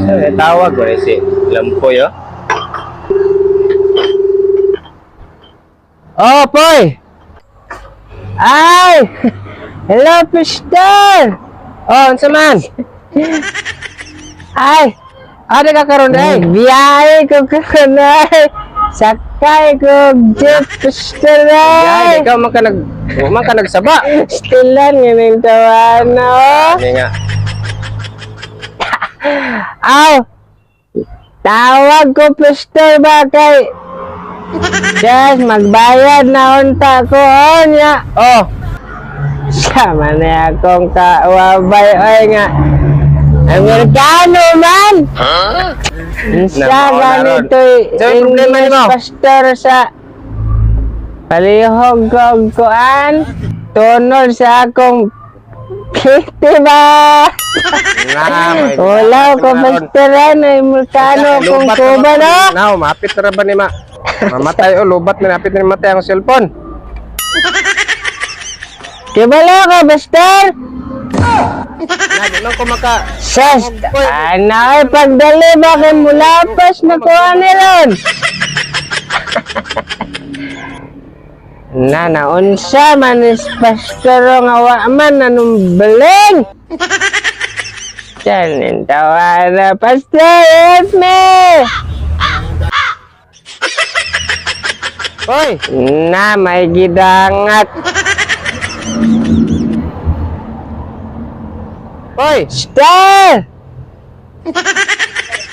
Eh, tawag ko rin si Lampoy, oh. Oh, Poy! Ay! Hello, Pastor! Oh, unsa man? Ay! Ada ka karon day? Biyahe ko karon ay! Sakay ko jeep, Pastor Ay, ay! ikaw man ka nag wa man ka nagsaba. Stilan nga ning tawana, oh! Ano nga? Aw! Tawag ko, Pastor, ba kay... Just magbayad na unta ko, oh, niya. Oh, Siya man na akong kawabay, oy nga. Amerikano man! Siya Namaw na ron. ganito Sa may problema English nimo? pastor sa palihog og kuan tunol sa akong piti ba? Na, may Wala ko pastor ano, Amerikano kung Lubat kuba na no? Now, mapit na ra ba ni ma? Mamatay oh, lubat na napit na matay ang cellphone. Kibalo ka, pastor? Na, di man ko maka Sus, ano ay pagdali ba kay mulapas na kuha ni ron? Na naunsa man is pastor nga wa man anong beling. Diyan, tawa na, pastor, help me! Hoy, Na, may gidangat. hoy. Pastor!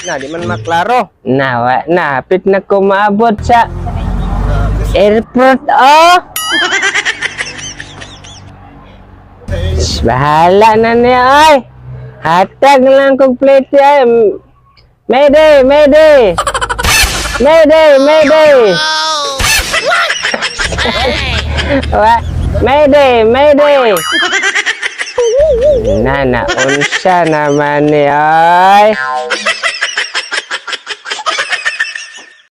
Na, di man maklaro. Na, wa, na, hapit na ko maabot sa airport, oh! Shh, bahala na niya, oy! Hatag lang kong plate, ay. Mayday, mayday! Mayday, mayday! Wa, mayday, mayday! Na, na, unsa naman ni, oy!